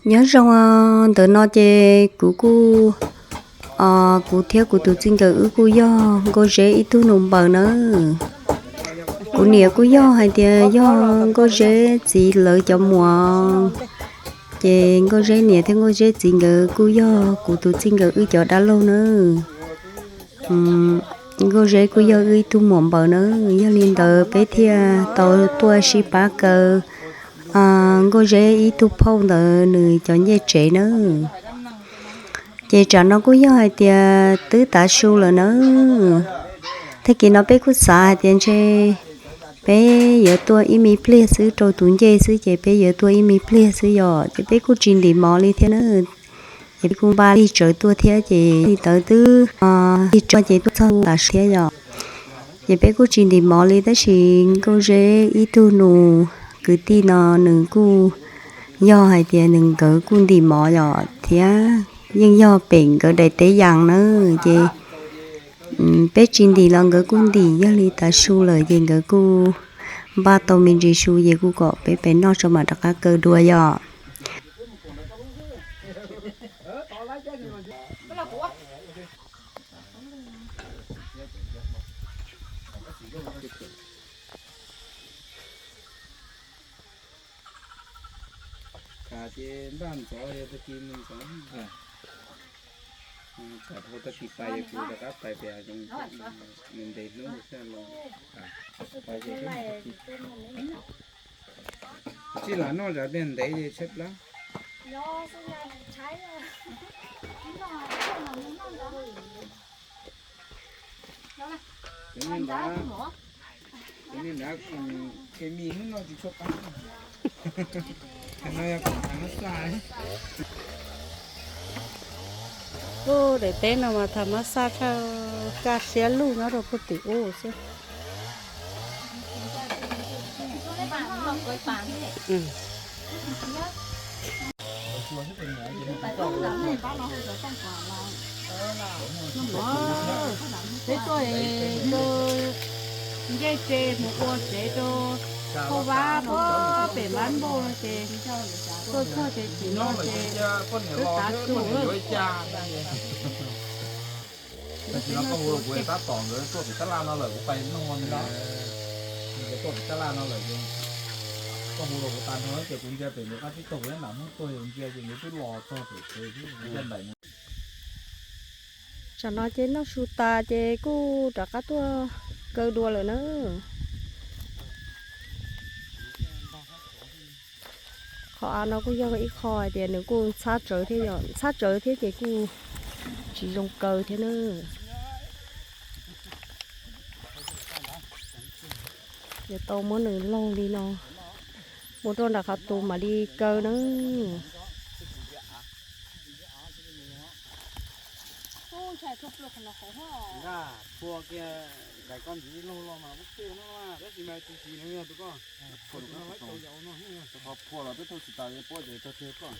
Nyob zoo, ntawm no ces kuv kuj, kuv thiab kuv tus txij nkawm wb kuj yog Nkauj Zeb ib tug nus npaws nawb. Kuv niam kuj yog hais tias yog Nkauj Zeb txiv lawv cov muam, ces Nkauj Zeb niam thiab Nkauj Zeb txiv nkawd kuj yog kuv tus txij nkawm wb cov dab laug nawb. Nkauj Zeb kuj yog wb ib tug muam npaws nawb, yog li ntawd peb thiaj tau tuaj sib pab kaw Nkauj Zeb ib tug phauj ntawd nws cov ncej tsev nawb. Ces tsam no kuj yog hais tias twb tav su lawm nawb. Tag kis no peb kuj xav hais tias ntshe peb yuav tuaj ib me pliag xwb rau tus ncej xwb ces peb yuav tuaj ib me pliag xwb yom, ces peb kuj tsis ntim mov li thiab nawb. Ces peb kuj npaj lig tsawv tuaj thiab ces li ntawd twb lig tsawv ces tuaj txog tav su thiab yom. Ces peb kuj tsis ntim mov li tab sis Nkauj Zeb ib tug nus kwv tij no nws kuj yog hais tias nws nkawd kuj ntim mov yom thiab yeej yog pem nkawd daim teb yas nawb ces peb tsis ntim los nkawd kuj ntim, yog li tav su lawm ces nkawd kuj npaj tau me ntsis su ces kuj kom peb pem noj tso mam rov qab kaw dua yom. Khav ces npaj ntxov yog tag kis mus ntxov, khav dhau tag kis pais yog kuv rov qab pais pem hav zoov, nws ntev hnub xwb los. Tsis lam noj zam tiag ntev ces tshaib plab. Ces nej nrad, ces nej nrad koom khe mi hnub no tsis tshua qab. Ces no yog koom thav mab xaj. Ub, daim teb no mas thav mab xaj tshaj, kaj siab lug nyob rau puag tim ub xwb. Peb tuaj nce tsev mus ua tsev rau Phauj Vab puag pem Vab Npauj no ces tuaj txog ces tim no ces twb tav su. Tam sim no koj hu rau kuv tab tom nkawd tuaj pem tab laj no lawm, kuv pais nug li no. Nkawd tuaj pem tab laj no lawm ces koj hu rau kuv tag nrho ces kuv ntsia pem nkawd qab tib tug, nram Hmoob tuaj ntsia ces nkawd twb los txog pem tsev thiab, kuv ntsia nraim mus. Tsam no ces noj su tas ces kuj rov qab tuaj kaw dua lawm na. Qhov av no kuj yog ib qho hais tias nws kuj ntxhab tsawv thiab, yog ntxhab tsawv thiab ces kuj tsis zoo kaw thiab na. Yuav tau muab nws laug li no mus rau nram qhov tus mam li kaw na. Phua kiag nqaim koj ntxiv laug los mas ub pem no, tab sis mas tsis siv nws yog tus koj. Phua los peb thauj tsis tas, puab ces tog tiag koj.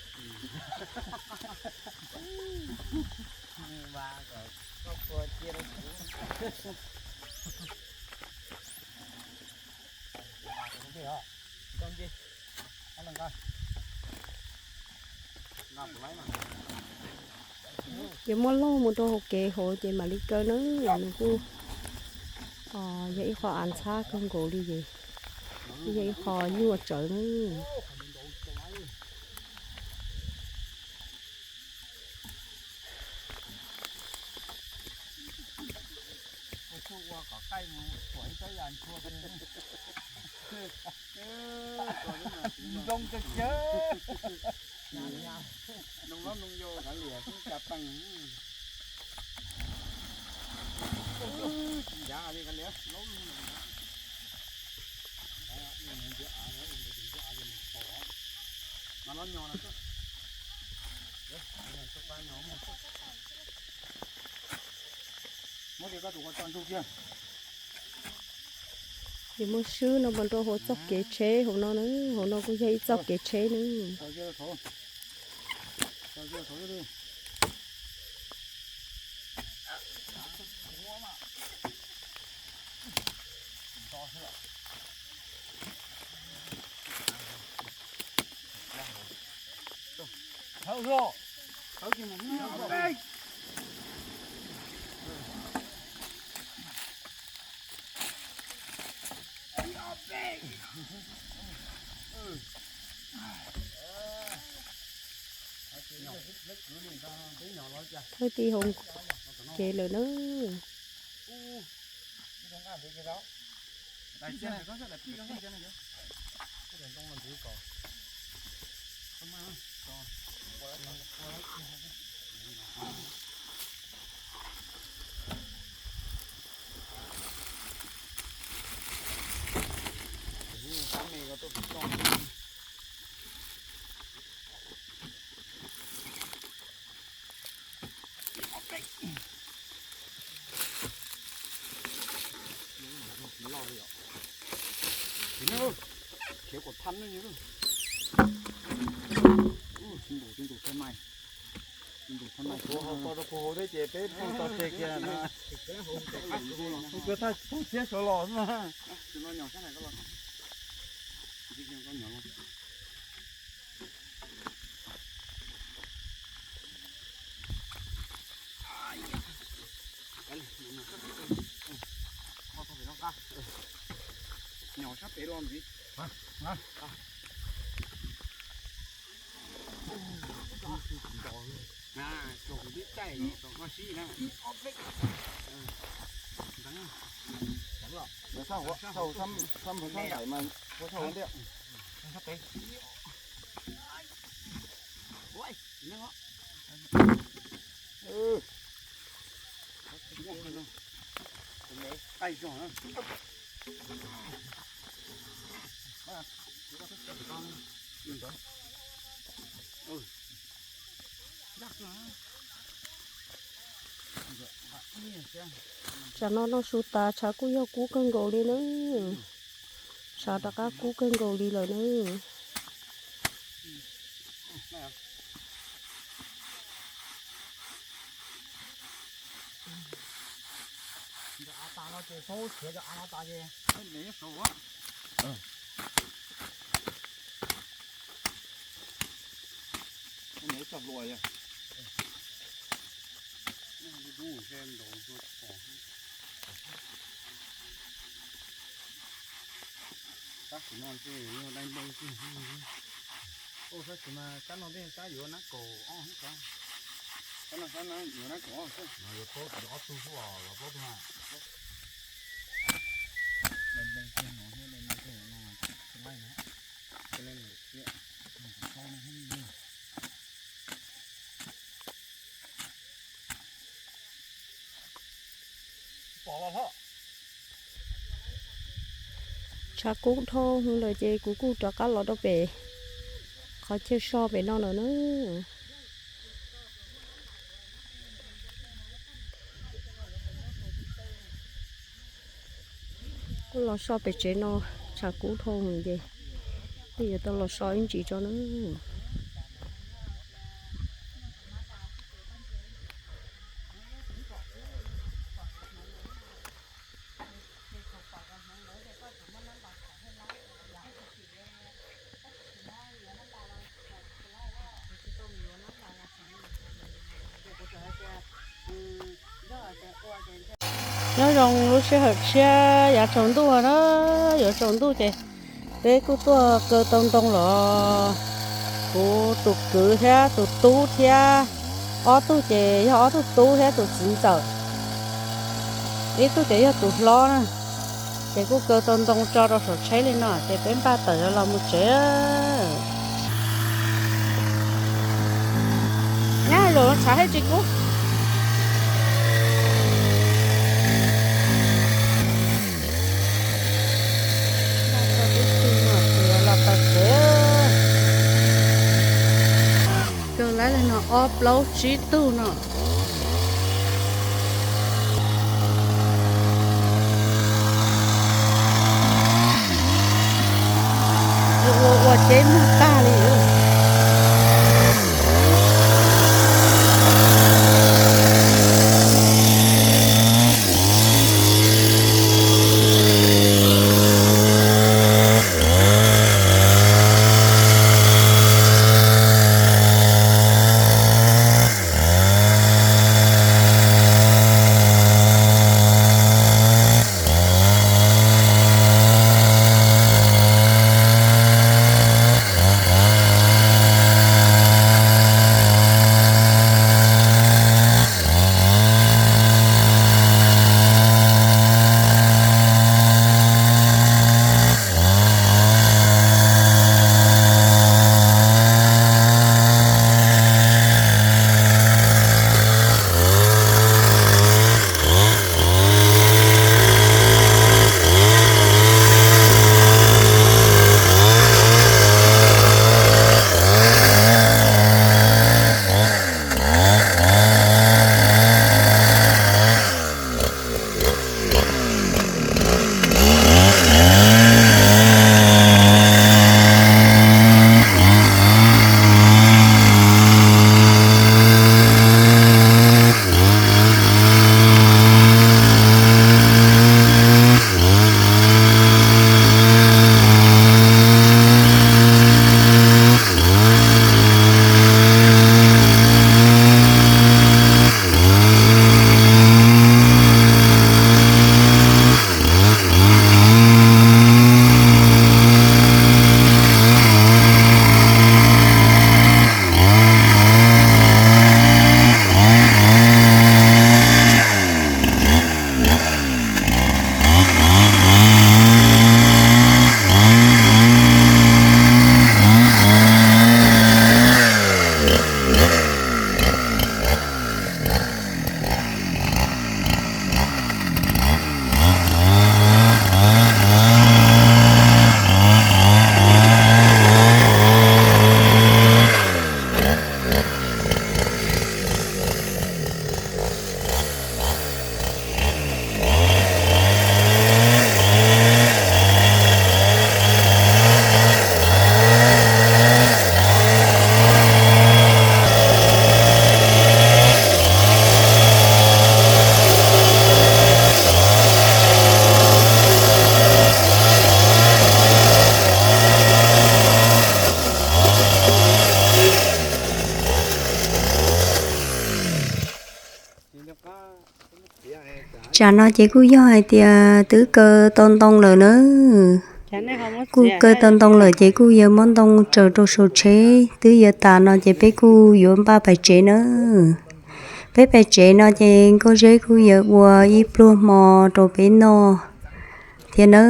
Ces muab laug mus rau hauv kev hauv ces mam li kaw na. Nws kuj yog ib qho av ntxhab kawg nkaus li ces kuj yog ib qho nyuaj tsawv na. Zoo kawg kiag. Noo lob noo yau kav liam xwb cas pees. Tsis ncav li kav liam, laub lug. Mas lob nyo no, muab kiag koj tus ua tso ntug kiag. Ces muab swb no mus rau hauv txoj kev tsheb hauv no na, hauv no kuj yog ib txoj kev tsheb na. Thawj tij hau kev lawm na. Khiav kom thab ne. Tsis ntus, tsis ntus thab nai. Tsis ntus thab nai. Kuv hau ko rau puag hauv thiab ces peb pheej tso tseg kiag na. Kuv thaj tag siab sawv los na. Nyom sab pem los ntxiv. Tsuas kuv twb caij tau koj sib na. Tsam no noj su tas tshav kuj yog kub kawg nkaus li na. Tshav rov qab kub kawg nkaus li lawm na. Tab sis no ntshe yog dai npoo xwb. Tab sis mas sab no tej sab yuav nab kaum ob xwb. Sab no sab no yuav nab kaum ob xwb. Yuav plaub, ob tug xwb os, yuav plaub tug na. Dai npoo kiag no thiab dai npoo kiag no, tsis laij na. Tshav kub dhau lawm ces kuv kuj rov qab los rau pem qhov chaw so pem no lawm na. Kuj los so pem tsev no, tshav kub dhau ces kuj yuav tau los so ib ntsis tso na. Nyob zoo lub sij hawm tshiab yav tsaus ntuj na, yuav tsaus ntuj ces peb kuj tuaj kaw tau ntoo los. Kuv tus kwv thiab tus tub thiab, ob tug ces yog ob tug tub thiab tus txiv ntxawm, ib tug ces yog tus hlob na. Ces kuj kaw tau ntoo tso rau saum tsheb li no ces peb npaj tawm los mus tsev. Nyab, zaum no tshav thiaj tsis kub. Los tau tsev. Kaw lawm li no ob plaub tsib tug no. Ua ua ceb muag tag li. Tsam no ces kuj yog hais tias twb kaw tau ntoo lawm na. Kuj kaw tau ntoo lawm ces kuj yuav muab ntoo tsaws rau saum tsheb, twb yuav tas no ces peb kuj yuav npaj pais tsev na. Peb pais tsev no ces Nkauj Zeb kuj yuav ua ib pluag hmo rau peb noj thiab na,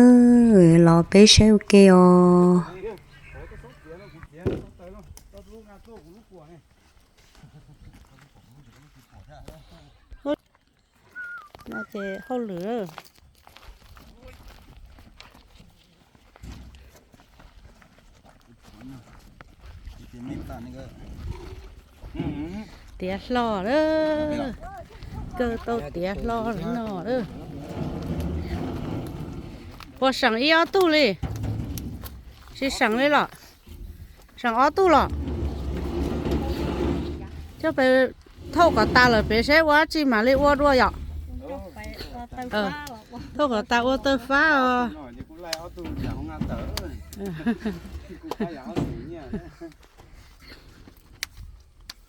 los peb saib ua ke os. No ces hauj lwm tiav hlo lawm, kaw tau tiav hlo lawm no. Puas seem ib ob tug li? Tsis seem li los? Seem ob tug los? Coj pem thauj kom tas lawm pem seb ua dab tsi mam li ua dua yom. Thauj kom tas ua taw fab os.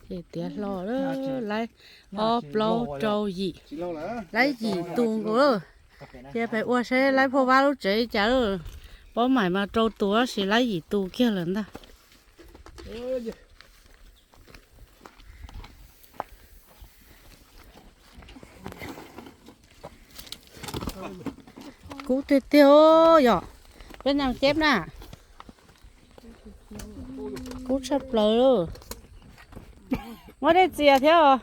Ces tiav hlo lawm, laib ob plaub rau yim, laib yim tus nkaus lawm. Cia peb ua saib laib phauj Vab lub tsev li cas lawm. Pob maim mas rau tus tab sis laib yim tus kiag lawm ntag. Kub tiag tiag yom, peb nag ceb na. Kub tshaj plaws. Muab dej txias thiab os.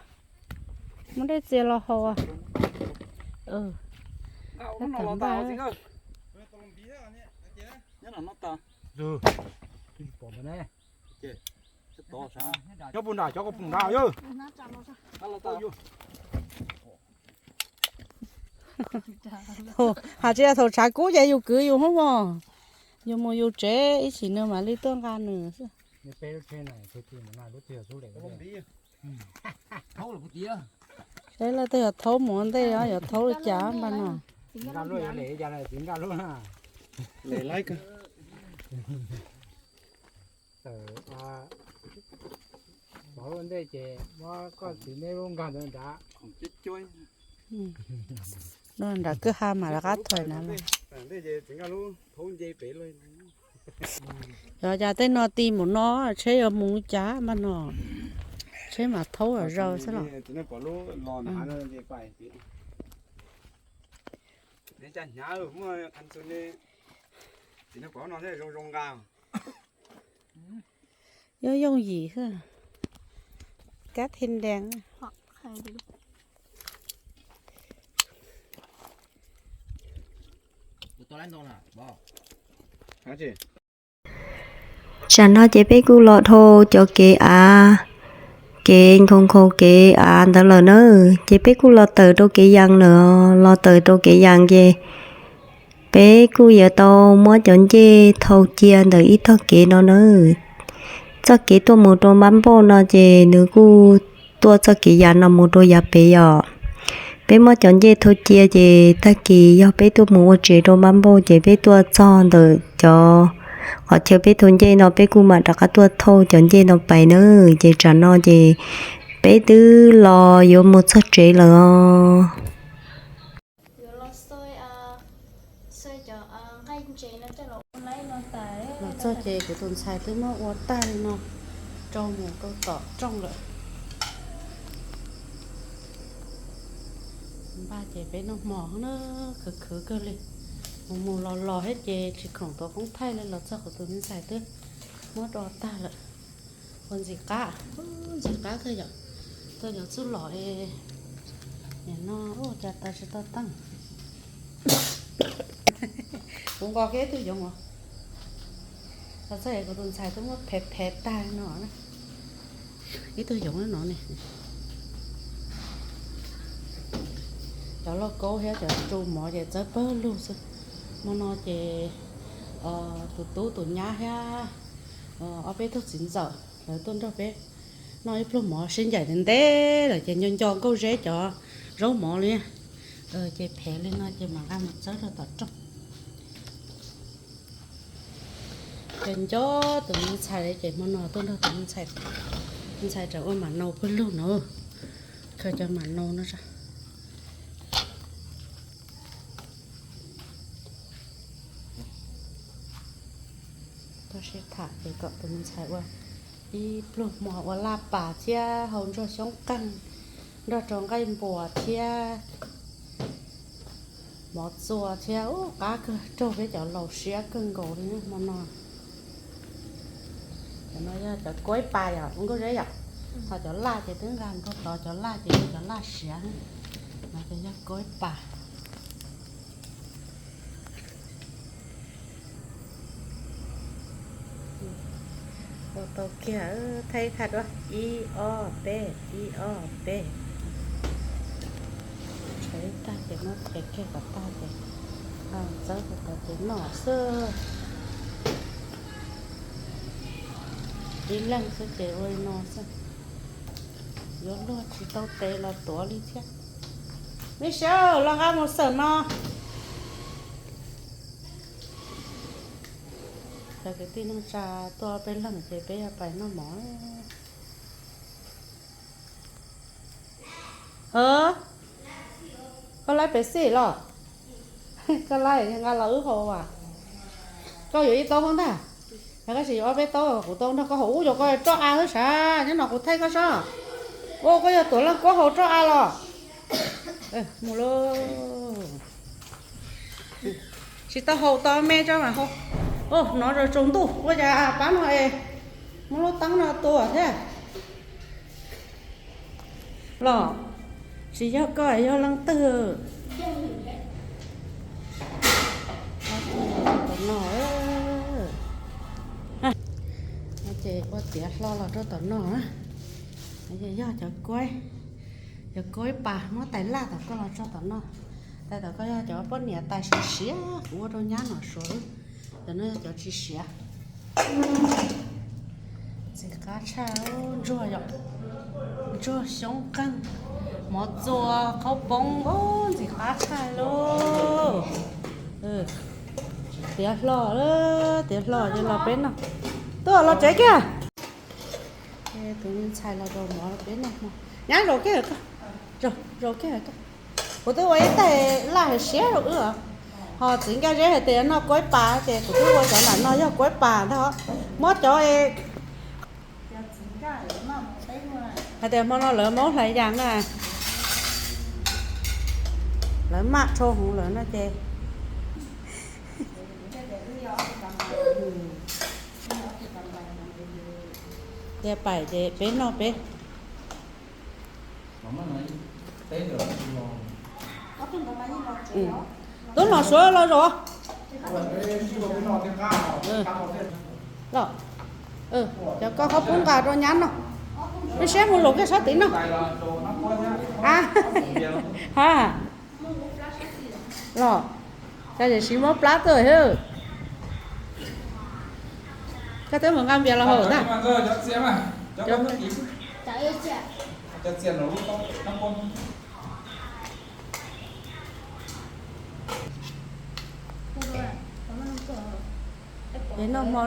Muab dej txias los haus. Nyob puag nram cov koj pum nrad yog. Has tsis yog thaum tshav kub ces yus kwv yus hub mos, yus mus yus tsev ib sim nws mam li tuaj nqa nws xwb. Saib leej twg yog thaub mus ua ntej, yog thaub li cas npaj no. Thaub ua ntej ces muab koj txiv neb lub nkag ntawd nrad. Nram kwj ha mam rov qab thuaim na. Yog cas tej no ti mus no, tsheb yuav mus cas npaj no, tsheb mam thaub zaws xwb los. Yooj yooj yim xwb. Kab thij ndees. Tsam no ces peb kuj los dhau cov kev av, kev nkhaus nkhaus kev av ntawd lawm na. Ces peb kuj los tawm rau kev yas lawm, los tawm rau kev yas ces peb kuj yuav tau muab cov ncej thau cia ntawm ib tog kev no na. Txoj kev tuaj mus rau npab npauj no ces nws kuj tuaj txoj kev yas no mus rau yav pem yom. Peb muab cov ncej thau cia ces tag kis yog peb tuaj mus ua tsev rau npab npauj ces peb tuaj txog ntawm cov qhov chaw peb thau ncej no peb kuj mam rov qab tuaj thauj cov ncej no pais na. Ces tsam no ces peb twb los yuav mus txog tsev lawm os. Los txog ces kuv tus ntxhais twb muab ua tag li no rau mus rau tom rooj lawm. Npaj ces peb noj hmo na, khwv khwv kawg li. Mus mus los los thiab ces tsis khoom tuav koob thaij li, los txog kuv tus me ntxhais twb muab rau tag lawm. Ua ntxim qab, ntxim qab kawg yom. Tuaj yuav txuj lom es nim no ua cas tau tsis tau teej. Kuv nqos kiag ib tug yoov os. Los txog es kuv tus ntxhais twb muab phev phev tag no. Ib tug yoov no ne. Cov lauj kaub thiab cov tsu mov ces txawb pawg lug xwb. Hmo no ces tus tub tus nyab thiab ob peb tug txiv ntxawm lawv tuaj nrog peb noj ib pluag mov sib ncaim ntev ntev lawm ces nco nco Nkauj Zeb cov zaub mov li. Ces phev li no ces mam nqa mus txawb rau tom rooj. Ces nco tus me ntxhais li ces hmo no tuaj nrog tus me ntxhais, me ntxhais tseem ua mam nau pawg lug no. Khaws cov mam nau no. Koj sib tham ces kom tus me ntxhais ua ib pluag hmo ua laj pas thiab hau ntsuag xyoob qeeg nrog rau nqaij npuas thiab mov txua thiab ub qab kawg, raug peb cov laus siab kawg nkaus li hmo no. Cov no yog cov kuaib pas yom, Nkauj Zeb yom. Ho cov laj ces twb nqa nkaug tod, cov laj ces yog cov laj siav no ces yog kuaib pas. Ua tau kiag, thaij ib thaj duab, ib ob peb, ib ob peb. Thaij ib tag ces muab tes kiag kom tag ces txawb kom tau ces noj xwb. Ib leeg xwb ces ua li no xwb. Yuav luag tsis tau tes los tuav li thiab. Me sab los nqa mus xawm no. Cov kwv tij neej tsa tuaj peb leeg ces peb yuav pais noj mov. Koj laib Pepsi los? Koj laib nqa los wb haus as. Koj yuav ib taub hoob ntag. Yog koj tsis yuav ob peb taub, kuv tau nrog koj haus. Ub, yuav koj roj av xwb sav, nyob no kuv thaij koj sob. Ua koj yog tuam leej kuab haus roj av los? Mus lauj. Tsis tau haus tau me tso mas haus. Hnov tsaus ntuj ua cas pab no es muab lub teeb no tua thiab. Los tsis yog koj, yog leej twg? Tom no, ces ua tiav hlo los rau tom no. Yog cov kuaib, cov kuaib pas muab tais laj tom koj los tso tom no. Tais tom koj yog cov poj niam tais siav siav, kuv ua rau nyab nom suav. Cov no yog cov tsis siav. Ntxim qab tshaj, ntsuag yom, ntsuag xyoob qeeg, mov txua, qhaub poob, ntxim qab tshaj lauj. Tiav hlo, tiav hlo ces los peb noj. Tuaj los tsev kiag. Tus me ntxhais los zaum mov peb noj hmo. Nyab zaum kiag, zaum kiag. Kuv twb ua ib tais laj hais siab rau wb os. Ho txiv Nkaj Zeb hais tias noj kuaib pas ces kuv twb ua cov nram no yog kuaib pas ntag. Muab cov hais tias hmo no lawv muab hlais yas na, lawv maj tshau hwv lawm no ces. Tias pais ces peb noj peb. Tub nom suav los zaum. Los, cov koj qhaub poob nqa rau nyab noj. Peb siab mus zaum kiag sab tid noj. A, ha. Los, cas tseem siv mob plab tuaj hwb. Koj twb mus nqa npias los haus ntag. Peb noj hmo,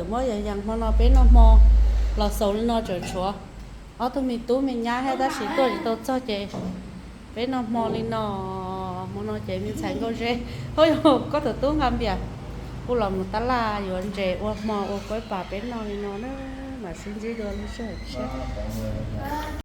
muab yas yas hmo no peb noj hmo. Los xaus li no tseem tshuav ob tug me tub me nyab thiab tab sis tuaj tsis tau txog ces peb noj hmo li no. Hmo no ces me ntxhais Nkauj Zeb, hauj yog koj tus tub nqa npias kuj los mus tab laj yuav ntses ua hmo ua kuaib pas peb noj li no na. Mam sib ntsib dua lub sij hawm tshiab.